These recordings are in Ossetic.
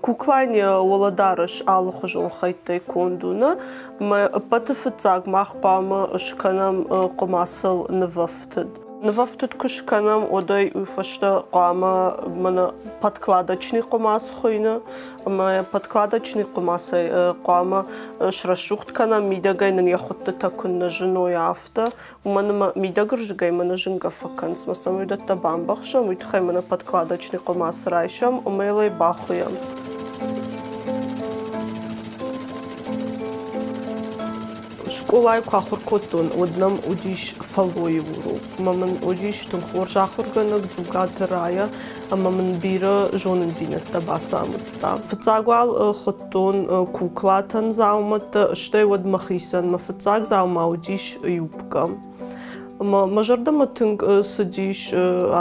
Куклайӕн йӕ уӕлӕдарӕс алыхуызон хӕйттӕй конд у, нӕ? Ӕмӕ ӕппӕты фыццаг мах хъуамӕ скӕнӕм хъуымацыл нывӕфтыд. Нывӕфтыд куы скӕнӕм, уӕд ӕй уый фӕстӕ хъуамӕ мӕнӕ подкладочный хъуымац хуыйны, ӕмӕ подкладочный хъуымацӕй хъуамӕ срӕсугъд кӕнӕм, мидӕгӕй нын йӕ хуыдтытӕ куыннӕ зыной, афтӕ. Уымӕн ӕмӕ мидӕгырдыгӕй мӕнӕ зынгӕ фӕкӕнынц, ӕмӕ цӕмӕй уыдӕттӕ бамбӕхсӕм, уый тыххӕй мӕнӕ подкладочный хъуымац райсӕм ӕмӕ йыл ӕй бахуыйӕм. Скъолайы куы ахуыр кодтон, уӕд нӕм уыдис фӕллойы урок. Ӕмӕ мын уыдис тынг хорз ахуыргӕнӕг Дзугаты Рая ӕмӕ мын бирӕ зонындзинӕдтӕ бацамыдта. Фыццаг уал хуыдтон куклатӕн дзаумӕттӕ, стӕй уӕд мӕхицӕн мӕ фыццаг дзаума уыдис юбкӕ. Ӕмӕ мӕ зӕрдӕмӕ тынг цыдис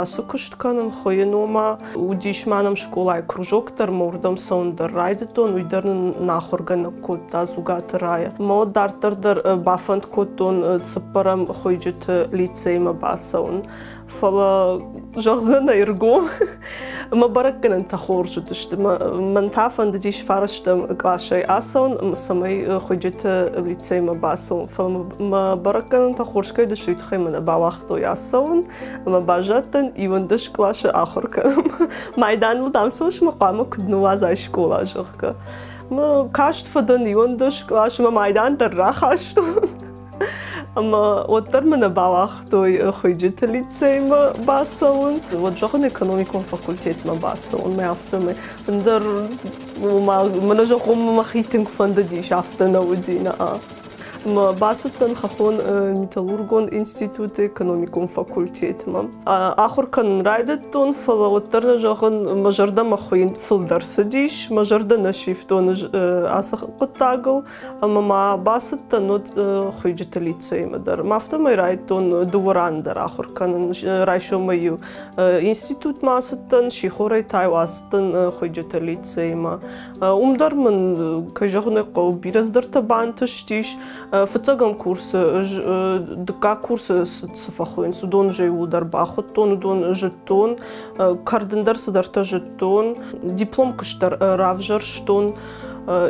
ацы куыст кӕнын, хуыйын, ома уыдис ма нӕм скъолайы кружок дӕр, мӕ уырдӕм цӕуын дӕр райдыдтон, уый дӕр нын нӕ ахуыргӕнӕг кодта Дзугаты Рая. Мӕ уӕд дарддӕр дӕр бафӕнд кодтон цыппӕрӕм хуыйджыты лицеймӕ бацӕуын. Фӕлӕ зӕгъдзӕн ӕргом, мӕ бӕрӕггӕнӕнтӕ хорз уыдысты. Мӕн та фӕндыдис фарӕстӕм къласӕй ацӕуын, цӕмӕй хуыйджыты лицеймӕ бацӕуын. Фӕлӕ мӕ бӕрӕггӕнӕнтӕ хорз кӕй уыдысты, уый тыххӕй мӕ нӕ бауагътой ацӕуын. Ӕмӕ баззадтӕн 11 къласы ахуыр кӕнын. Майданыл, дам, цӕуыс мӕ хъуамӕ куыд ныууадзай скъола, зӕгъгӕ. Мӕ каст фӕдӕн 11 къласы, мӕ майдан дӕр рахастон. Ӕмӕ уӕддӕр мӕ нӕ бауагътой хуыйджыты лицеймӕ бацӕуын. Уӕд зӕгъын, экономикон факультетмӕ бацӕуын, мӕ афтӕмӕй. Ӕндӕр мӕнӕ зӕгъон, мӕхи тынг фӕндыдис, афтӕ нӕ уыди, нӕ. Ӕмӕ бацыдтӕн хӕххон металлургон институты экономикон факультетмӕ. Ахуыр кӕнын райдыдтон, фӕлӕ уӕддӕр нӕ зӕгъын, мӕ зӕрдӕмӕ хуыйын фылдӕр цыдис, мӕ зӕрдӕ нӕ сивтон ацы хъуыддагыл. Ӕмӕ ма бацыдтӕн уӕд хуыйджыты лицеймӕ дӕр. Ӕмӕ афтӕмӕй райдыдтон дыууӕ ран дӕр ахуыр кӕнын. Райсомӕй-иу институтмӕ ацыдтӕн, сихорӕй та-иу ацыдтӕн хуыйджыты лицеймӕ. Уым дӕр мын, кӕй зӕгъын ӕй хъӕуы, бирӕ цыдӕртӕ бантыстис. Фыццӕгӕм курсы, дыккаг курсы цы фӕхуыйынц, уыдон ӕз иууылдӕр бахуыдтон, уыдон зыдтон. Кӕрдын дӕр цыдӕртӕ зыдтон. Диплом куыст дӕр равзӕрстон.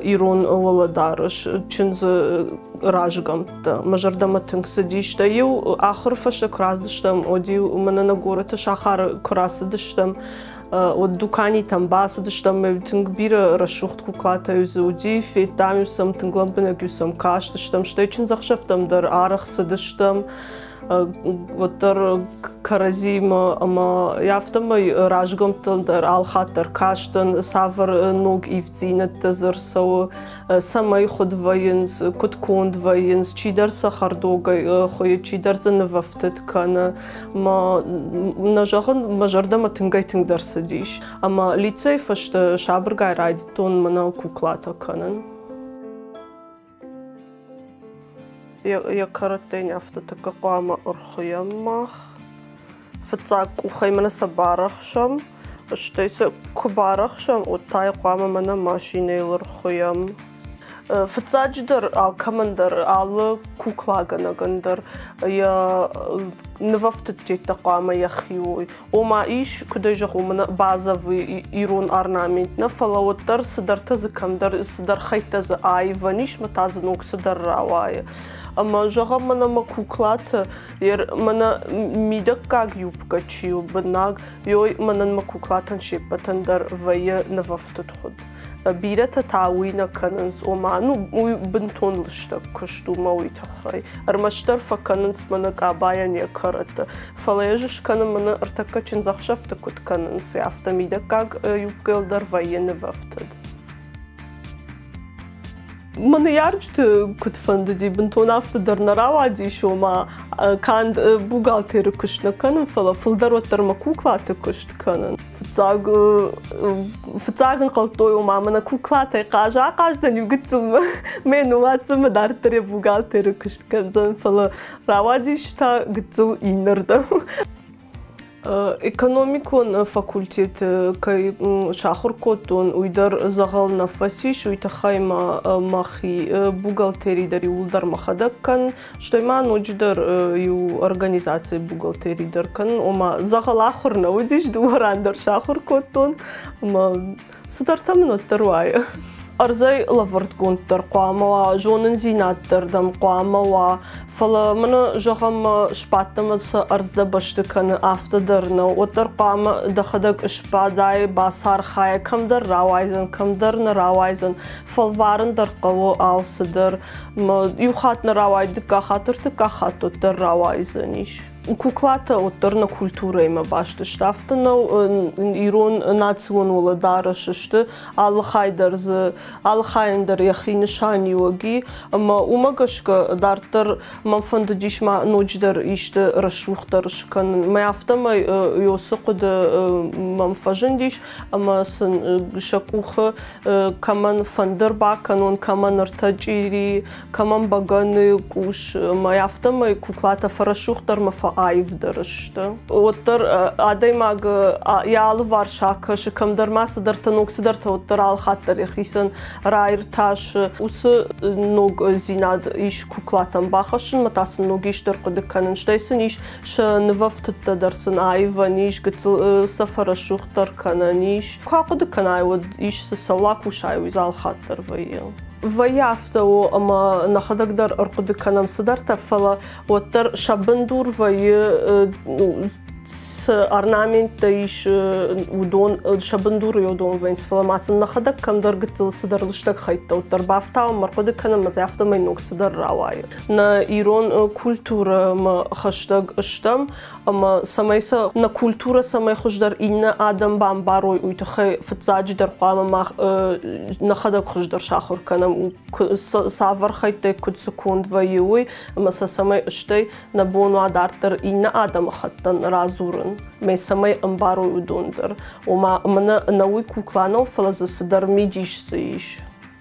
Ирон уӕлӕдарӕс, чындзы разгӕмттӕ. Мӕ зӕрдӕмӕ тынг цыдис. Иу ахуыры фӕстӕ куы рацыдыстӕм, уӕд-иу мӕнӕ нӕ горӕты сахары куы рацыдыстӕм, уӕд дуканитӕм бацыдыстӕм, тынг бирӕ рӕсугъд куклатӕ дзы уыди, федтам-иу сӕм, тынг лӕмбынӕг-иу сӕм кастыстӕм, стӕй чындзӕхсӕвтӕм дӕр арӕх цыдыстӕм. Уӕддӕр кӕрӕдзимӕ ӕмӕ афтӕмӕй разгӕмттӕн дӕр алхатт дӕр кастӕн, цавӕр ног ивддзинӕдтӕ дзы ӕрцӕуы, цӕмӕй хуыд вӕййынц, куыд конд вӕййынц, чидӕр сӕ хӕрдогӕй хуыйы, чидӕр дзы нывӕфтыд кӕны. Мӕ нӕ зӕгъын, мӕ зӕрдӕмӕ тынгӕй-тынгдӕр цыдис. Ӕмӕ лицейы фӕстӕ сабыргай райдыдтон мӕнӕ куклатӕ кӕнын. Йӕ кӕрӕттӕ йын афтӕ тӕккӕ хъуамӕ ӕрхуыйӕм мах. Фыццаг къухӕй мӕнӕ сӕ барӕхсӕм, стӕй сӕ куы барӕхсӕм, уӕд та йӕ хъуамӕ мӕнӕ машинӕйыл ӕрхуыйӕм. Фыццаджыдӕр алкӕмӕн дӕр, алы куклагӕнӕгӕн дӕр йӕ нывӕфтыдтӕ хъуамӕ йӕхи уой. Ома ис, куыд ӕй зӕгъон, мӕнӕ базовый ирон орнамент нӕ, фӕлӕ уӕддӕр цыдӕртӕ дзы кӕмдӕр, цыдӕр хӕйттӕ дзы аивӕн ис, мӕ та дзы ног цыдӕр рауайы. Ӕмӕ зӕгъӕм, мӕнӕ мӕ куклаты, мӕнӕ мидӕггаг юбкӕ чи у, бынаг, ёй мӕнӕн мӕ куклатӕн се ппӕтӕн дӕр вӕййы нывӕфтыд хуыд. Бирӕтӕ та уый нӕ кӕнынц, ома, ну, уый бынтон лыстӕг куыст у мӕ уый тыххӕй. Ӕрмӕстдӕр фӕкӕнынц мӕнӕ къабайӕн йӕ кӕрӕтты. Фӕлӕ ӕз скӕнын мӕнӕ ӕртӕккӕ чындзӕхсӕвты куыд кӕнынц, афтӕ мидӕггаг юбкӕйыл дӕр вӕййы нывӕфтыд. Мӕ ныййарджыты куыд фӕндыди, бынтон афтӕ дӕр нӕ рауадис, ома канд бухгалтеры куыст нӕ кӕнын, фӕлӕ фылдӕр уӕддӕр мӕ куклаты куыст кӕнын. Фыццаг фыццаг ӕнхъӕлдтой, ома мӕнӕ куклатӕй хъаза ахъаздзӕн иу гыццыл мӕ ныууадздзӕн мӕ дарддӕр йӕ бухгалтеры куыст кӕндзӕн, фӕлӕ рауадис та гыццыл иннӕрдӕм. Экономикон факультеты кӕй сахуыр кодтон, уый дӕр дзӕгъӕл нӕ фӕцис, уый тыххӕй ма мӕхи бухгалтери дӕр иууылдӕр мӕхӕдӕг кӕнын. Стӕй ма ноджыдӕр иу организацийы бухгалтери дӕр кӕнын. Ома дзӕгъӕл ахуыр нӕ уыдис, дыууӕ ран дӕр сахуыр кодтон. Ӕмӕ цыдӕртӕ мын уӕддӕр уайы. Ӕрдзӕй лӕвӕрдгонд дӕр хъуамӕ уа, зонындзинад дӕр дӕм хъуамӕ уа, фӕлӕ мӕнӕ зӕгъӕм, сбадт ӕмӕ сӕ ӕрдз дӕ бӕсты кӕны, афтӕ дӕр нӕу. Уӕддӕр хъуамӕ дӕхӕдӕг сбадай, бацархайай, кӕмдӕр рауайдзӕн, кӕмдӕр нӕ рауайдзӕн. Фӕлварын дӕр хъӕуы алцыдӕр. Иу хатт нӕ рауайд, дыккаг хатт, ӕртыккаг хатт уӕддӕр рауайдзӕнис. Куклатӕ уӕддӕр нӕ культурӕимӕ баст сты. Афтӕ нӕу, ирон национ уӕлӕдарӕс сты, алы хай дӕр дзы, алы хайӕн дӕр йӕхи нысаниуӕг и. Ӕмӕ уымӕ гӕсгӕ дарддӕр мӕн фӕндыдис ма ноджыдӕр исты рӕсугъддӕр скӕнын. Мӕ афтӕмӕй уыцы хъуыды мӕм фӕзындис, ӕмӕ сын сӕ къухы кӕмӕн фӕндыр бакӕнон, кӕмӕн ӕртӕ чъири, кӕмӕн бӕгӕны къус, ӕмӕ афтӕмӕй куклатӕ фӕрӕсугъддӕр ӕмӕ фӕаивдӕр сты. Уӕддӕр адӕймаг йӕ алыварс акӕсы, кӕмдӕр ма цыдӕртӕ, ног цыдӕртӕ уӕддӕр алыхатт дӕр йӕхицӕн раиртасы. Уыцы ногдзинад ис куклатӕм бахӕссынмӕ та сын ног исты ӕрхъуыды кӕнын. Стӕй сын ис сӕ нывӕфтыдтӕ дӕр сын аивӕн ис, гыццыл сӕ фӕрӕсугъддӕр кӕнӕн ис. Куы ахъуыды кӕнай, уӕд ис цы цӕуыл акусай, уый дзы алыхатт дӕр вӕййы. Вӕййы афтӕ у, ӕмӕ нӕхӕдӕг дӕр ӕрхъуыды кӕнӕм цыдӕртӕ, фӕлӕ уӕддӕр сӕ бындур вӕййы цы орнаменттӕ ис, уыдон сӕ бындуры уыдон вӕййынц, фӕлӕ ма сын нӕхӕдӕг кӕмдӕр гыццыл цыдӕр лыстӕг хӕйттӕ уӕддӕр бафтауӕм, ӕрхъуыды кӕнӕм ӕмӕ дзы афтӕмӕй ног цыдӕр рауайы. Нӕ ирон культурӕмӕ хӕстӕг стӕм, ӕмӕ цӕмӕй сӕ нӕ культурӕ цӕмӕй хуыздӕр иннӕ адӕм бамбарой, уый тыххӕй фыццаджыдӕр хъуамӕ мах нӕхӕдӕг хуыздӕр сахуыр кӕнӕм, цавӕр хӕйттӕй куыд цы конд вӕййы, уый, ӕмӕ сӕ цӕмӕй стӕй нӕ бон уа дарддӕр иннӕ адӕмыхаттӕн радзурын, ӕмӕ цӕмӕй ӕмбарой уыдон дӕр. Ома, мӕнӕ ӕнӕуый кукла нӕу, фӕлӕ дзы цыдӕр мидис дзы ис.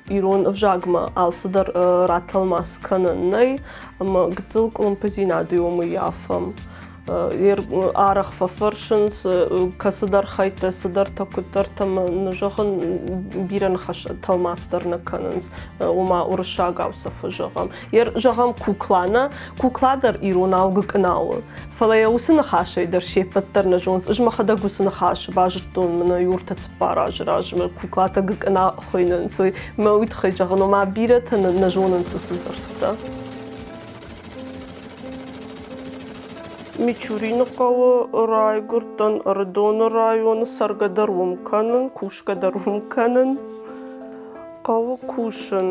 Ирон ӕвзагмӕ алцыдӕр ратӕлмац кӕнӕн нӕй, ӕмӕ гыццыл къуылымпыдзинады омыййафӕм. Арӕх фӕфӕрсынц кӕцыдӕр хӕйттӕ, цыдӕртӕ, куыддӕртӕ ӕмӕ зӕгъын бирӕ ныхас тӕлмац дӕр нӕ кӕнынц, ома уырыссагау сӕ фӕзӕгъӕм. Зӕгъӕм, кукла нӕ, кукла дӕр иронау гыкъына у. Фӕлӕ йӕ уыцы ныхасӕй дӕр се ппӕт дӕр нӕ зонынц. Ӕз мӕхӕдӕг уыцы ныхасы базыдтон мӕнӕ иу 4 азы размӕ куклатӕ гыкъына хуыйнынц, уый. Мӕ уый тыххӕй зӕгъын, ома бирӕтӕ нӕ зонынц уыцы дзырдтӕ. Мичурины хъӕуы райгуырдтӕн Ӕрыдоны районы, цӕргӕ дӕр уым кӕнын, кусгӕ дӕр уым кӕнын. Хъӕуы кусын,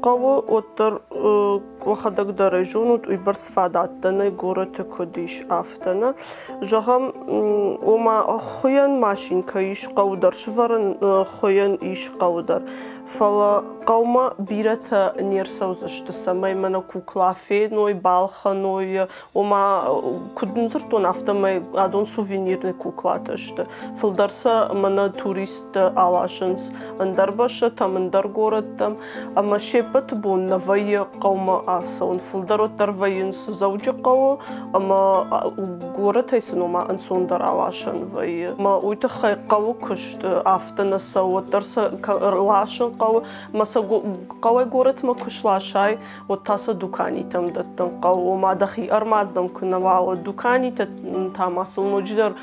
хъӕуы уӕддӕр уӕхӕдӕг дӕр ӕй зонут, уыйбӕрц фадӕттӕ нӕй горӕты куыд ис, афтӕ нӕ. Зӕгъӕм, ома хуыйӕн машинкӕ ис хъӕуы дӕр, сывӕрын хуыйӕн ис хъӕуы дӕр. Фӕлӕ хъӕумӕ бирӕтӕ не рцӕудзысты, цӕмӕй мӕнӕ кукла феной, балхӕной, ома куыд нын дзырдтон, афтӕмӕй адон сувенирный куклатӕ сты. Фылдӕр сӕ мӕнӕ туристтӕ аласынц ӕндӕр бӕстӕтӕм, ӕндӕр горӕттӕм, ӕмӕ се ппӕты бон нӕ вӕййы хъӕумӕ ацӕуын. Фылдӕр уӕддӕр вӕййынц Дзӕуджыхъӕуы ӕмӕ горӕтӕй сын ома ӕнцондӕр аласӕн вӕййы. Ӕмӕ уый тыххӕй хъӕуы куыст афтӕ нӕ цӕуы, уӕддӕр сӕ ласын хъӕуы. Ӕмӕ сӕ хъӕуӕй горӕтмӕ куы сласай, уӕд та сӕ дуканитӕм дӕттын хъӕуы. Ома дӕхи ӕрмадзӕм куы нӕ уа, уӕд дуканитӕ та ма сыл ноджыдӕр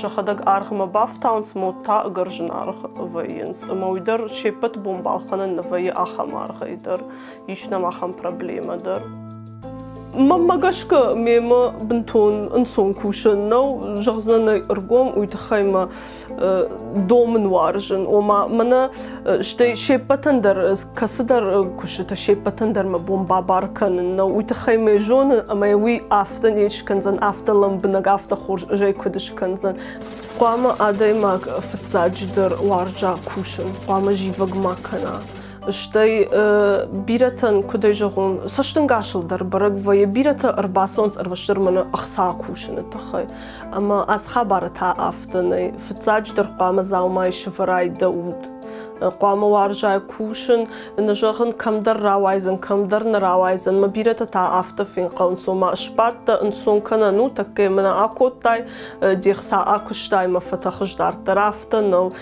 сӕхӕдӕг аргъмӕ бафтауынц, ӕмӕ уӕд та ӕгӕр зынаргъ вӕййынц. Ӕмӕ уый дӕр се ппӕт бон балхӕнӕн нӕ вӕййы ахӕм аргъӕй дӕр. Ис нӕм ахӕм проблемӕ дӕр. Мӕнмӕ гӕсгӕ, мемӕ бынтон ӕнцон кусӕн нӕу, зӕгъдзынӕн ӕй ӕргом, уый тыххӕй мӕ домын уарзын. Ома, мӕнӕ стӕй се ппӕтӕн дӕр кӕцыдӕр куыстытӕ се ппӕтӕн дӕр мӕ бон бабар кӕнын нӕу. Уый тыххӕй мӕ зоны, ӕмӕ уый афтӕ не скӕндзӕн, афтӕ лӕмбынӕг, афтӕ хорз ӕз ӕй куыд скӕндзӕн. Хъуамӕ адӕймаг фыццаджыдӕр уарза кусын, хъуамӕ зивӕг ма кӕна. Стӕй бирӕтӕн, куыд ӕй зӕгъон, цӕстӕнгасыл дӕр бӕрӕг вӕййы. Бирӕтӕ ӕрбацӕуынц ӕрмӕстдӕр мӕнӕ ӕхца кусыны тыххӕй. Ӕмӕ ацы хабары та афтӕ нӕй. Фыццаджыдӕр хъуамӕ дзаумайы сывӕрай дӕ уд. Хъуамӕ уарзай кусын, нӕ зӕгъын, кӕмдӕр рауайдзӕн, кӕмдӕр нӕ рауайдзӕн. Мӕ бирӕтӕ та афтӕ фенхъӕлынц, ома сбадтӕ, ӕнцон кӕнӕн у, тӕккӕ мӕнӕ акодтай, де хца акуыстай мӕ фӕтӕхыс дарддӕр. Афтӕ нӕу.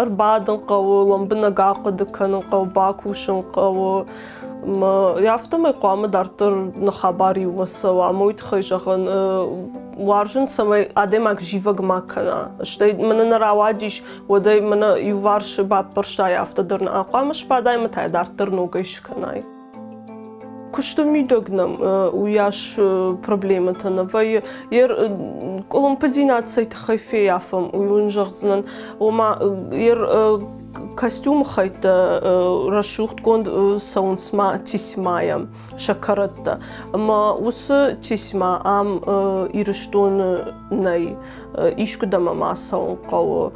Ӕрбадын хъӕуы, лӕмбынӕг ахъуыды кӕнын хъӕуы, бакусын хъӕуы. Афтӕмӕй хъуамӕ дарддӕр нӕ хабар иумӕ цӕуа. Ӕмӕ уый тыххӕй зӕгъын, уарзын, цӕмӕй адӕймаг зивӕг ма кӕна. Стӕй мӕнӕ нӕ рауадис, уӕд ӕй мӕнӕ иуварс баппӕрстай, афтӕ дӕр нӕ хъуамӕ сбадай ӕмӕ та йӕ дарддӕр ногӕй скӕнай. Куысты мидӕг нӕм уыйас проблемӕтӕ нӕ вӕййы. Йе къуылымпыдзинад цӕй тыххӕй феййафӕм, уый уын зӕгъдзынӕн. Ома, йе костюмы хӕйттӕ рӕсугъдгонд цӕуынц ма тесьмайӕ сӕ кӕрӕттӕ. Ӕмӕ уыцы тесьма ам Ирыстоны нӕй. Искуыдӕм ӕм ацӕуын хъӕуы.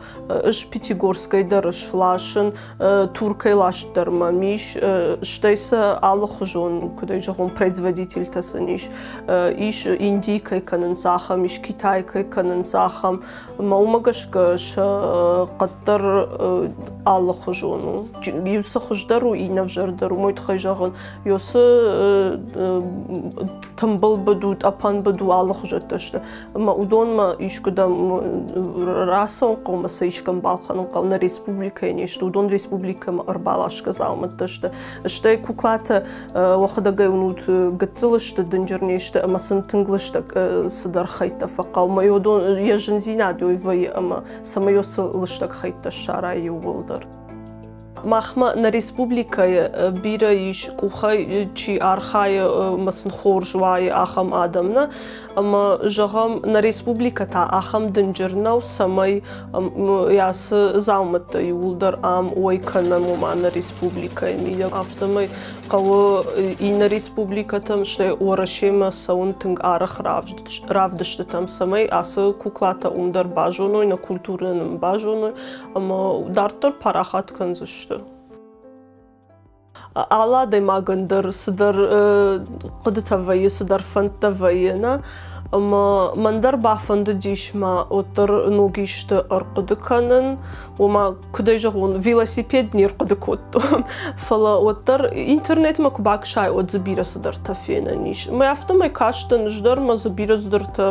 Ӕз Пятигорскӕй дӕр сласын, Туркӕй ласт дӕр мӕм ис, стӕй сӕ алыхуызон, куыд ӕй зӕгъон, производительтӕ сын ис. Ис Индийы кӕй кӕнынц, ахӕм, ис Китайы кӕй кӕнынц, ахӕм. Ӕмӕ уымӕ гӕсгӕ сӕ хъӕддӕр алыхуызон у. Иу цы хуыздӕр у, иннӕ ӕвзӕрдӕр у. Уымӕй тыххӕй зӕгъын, ёсы тымбыл быд у, тъӕпӕн быд у, алыхуызӕттӕ сты. Ӕмӕ уыдонмӕ искуыдӕм рацӕуын хъӕуы ӕмӕ сӕ искӕм балхӕнын хъӕуы, нӕ республикӕйы не сты, уыдон республикӕмӕ ӕрбаласгӕ дзаумӕттӕ сты. Стӕй куклатӕ уӕхӕдӕг ӕй уынут, гыццыл сты, дынджыр не сты ӕмӕ сын тынг лыстӕг цыдӕр хӕйттӕ фӕхъӕуы. Ӕмӕ уыдон йӕ зындзинад уый вӕййы ӕмӕ цӕмӕй уыцы лыстӕг хӕйттӕ ссарай иууылдӕр. Махмӕ нӕ республикӕйы бирӕ ис къухӕй чи архайы ӕмӕ сын хорз уайы, ахӕм адӕм нӕ. Ӕмӕ зӕгъӕм, нӕ республикӕ та ахӕм дынджыр нӕу, цӕмӕй ацы дзаумӕттӕ иууылдӕр ам уӕй кӕнӕм, ома нӕ республикӕйы мидӕг. Афтӕмӕй хъӕуы иннӕ республикӕтӕм, стӕй Уӕрӕсемӕ цӕуын тынг арӕх равдыстытӕм, цӕмӕй ацы куклатӕ уым дӕр базоной, нӕ культурӕ нын базоной ӕмӕ дарддӕр парахат кӕндзысты. Алы адӕймагӕн дӕр цыдӕр хъуыдытӕ вӕййы, цыдӕр фӕндтӕ вӕййы, нӕ? Ӕмӕ мӕн дӕр бафӕндыдис ма уӕддӕр ног исты ӕрхъуыды кӕнын. Ома, куыд ӕй зӕгъон, велосипед не рхъуыды кодтон, фӕлӕ уӕддӕр интернетмӕ куы бакӕсай, уӕд дзы бирӕ цыдӕртӕ фенӕн ис. Ӕмӕ афтӕмӕй кастӕн ӕз дӕр ӕмӕ дзы бирӕ цыдӕртӕ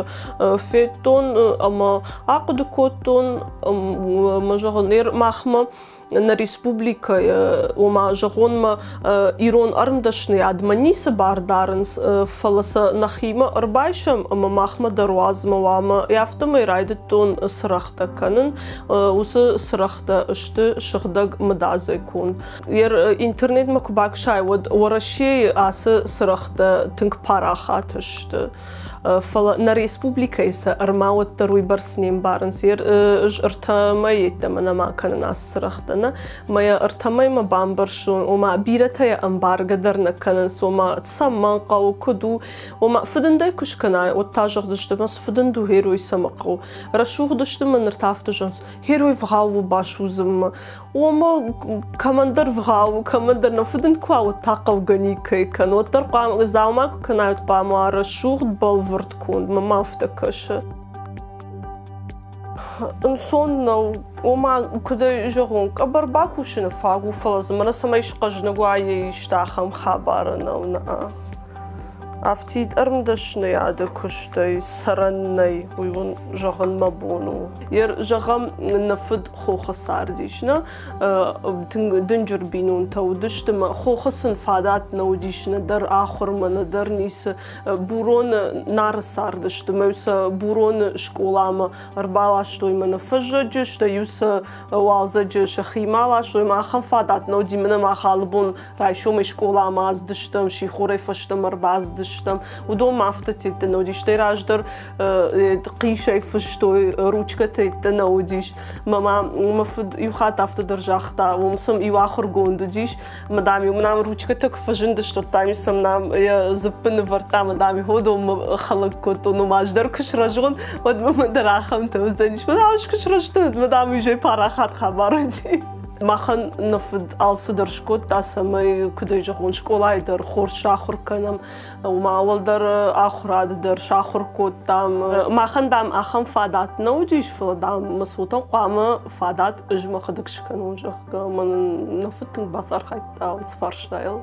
федтон ӕмӕ ахъуыды кодтон, ӕмӕ зӕгъын, махмӕ нӕ республикӕйы, ома зӕгъон-ма, ирон ӕрмдӕсныйадмӕ ницы бар дарынц, фӕлӕ сӕ нӕхимӕ ӕрбайсӕм ӕмӕ махмӕ дӕр уадзмӕ уа ӕмӕ афтӕмӕй райдыдтон цырӕгътӕ кӕнын. Уыцы цырӕгътӕ сты сыгъдӕг мыдадзӕй конд. Интернетмӕ куы бакӕсай, уӕд Уӕрӕсейы ацы цырӕгътӕ тынг парахат сты. Фӕлӕ нӕ республикӕйы сӕ ӕрмӕуӕддӕр уыйбӕрц не мбарынц. Ӕз ӕртӕ мӕйы йеддӕмӕ нӕма кӕнын ацы цырӕгътӕ, нӕ? Мӕ йӕ ӕртӕ мӕймӕ бамбӕрстон, ома бирӕтӕ йӕ ӕмбаргӕ дӕр нӕ кӕнынц, ома цӕмӕн хъӕуы, куыд у. Ома фыдындӕй куы скӕнай, уӕд та зӕгъдзысты, цы фыдынд у герой цӕмӕ хъӕуы. Рӕсугъд сты мӕ ныр та афтӕ зӕгъынц, герой вгъау у басудзынмӕ. Ома кӕмӕндӕр вгъау, кӕмӕндӕр нӕ фыдынд куы уа, уӕд та хъӕугӕ никӕй кӕны. Уӕддӕр хъуамӕ дзаума куы кӕнай, уӕд хъуамӕ уа рӕсугъд, бӕлвырд конд. Мӕм афтӕ кӕсы. Ӕнцон нӕу, ома, куыд ӕй зӕгъон, къӕбӕр бакусыны фаг у, фӕлӕ дзы мӕнӕ цӕмӕй схъӕзныг уа, исты ахӕм хабар нӕу, нӕ. Афтид ӕрмдӕсныйады куыстӕй цӕрӕн нӕй, уый уын зӕгъын мӕ бон у. Зӕгъӕм, нӕ фыд хохы цардис, нӕ тынг дынджыр бинонтӕ уыдысты мӕ хохы сын фадат нӕ уыдис нӕдӕр ахуырмӕ, нӕдӕр ницы. Буроны Нары цардысты мӕ сӕ Буроны скъоламӕ ӕрбаластой мӕнӕ фӕззӕджы, стӕй-иу сӕ уалдзӕджы сӕхимӕ ластой мӕ ахӕм фадат нӕ уыди мӕнӕ мах алыбон райсомӕй скъоламӕ ацыдыстӕм, сихорӕй фӕстӕмӕ ӕрбацыдыстӕм. Уыдон ма афтӕ тедтӕ нӕ уыдис. Стӕй раздӕр хъисӕй фыстой, ручкӕтӕ йедтӕ нӕ уыдис. Мӕ ма мӕ фыд иу хатт афтӕ дӕр загъта, уым сӕм иу ахуыргонд уыдис, ӕмӕ дам-иу мын ам ручкӕтӕ куы фӕзындысты, уӕд дам-иу сӕм нӕм йӕ дзыппы нывӕрдта ӕмӕ дам-иу уыдонмӕ хӕлӕг кодтон, ома ӕз дӕр куы сырӕзон, уӕд мӕм дӕр ахӕмтӕ уыдзӕнис. Мӕ дам, ӕз куы сырӕзтӕн, уӕд мӕ дам, уый парахат хабар уыди. Махӕн нӕ фыд алцыдӕр скодта, цӕмӕй, куыдӕй зӕгъон, скъолайы дӕр хорз сахуыр кӕнӕм, уымӕ уӕлдӕр ахуырады дӕр сахуыр кодтам. Махӕн, дам, ахӕм фадат нӕ уыдис, фӕлӕ, дам, мӕ цотӕн хъуамӕ фадат ӕз мӕхӕдӕг скӕнон, зӕгъгӕ, мӕ нӕ фыд тынг бацархайдта уыцы фарстайыл.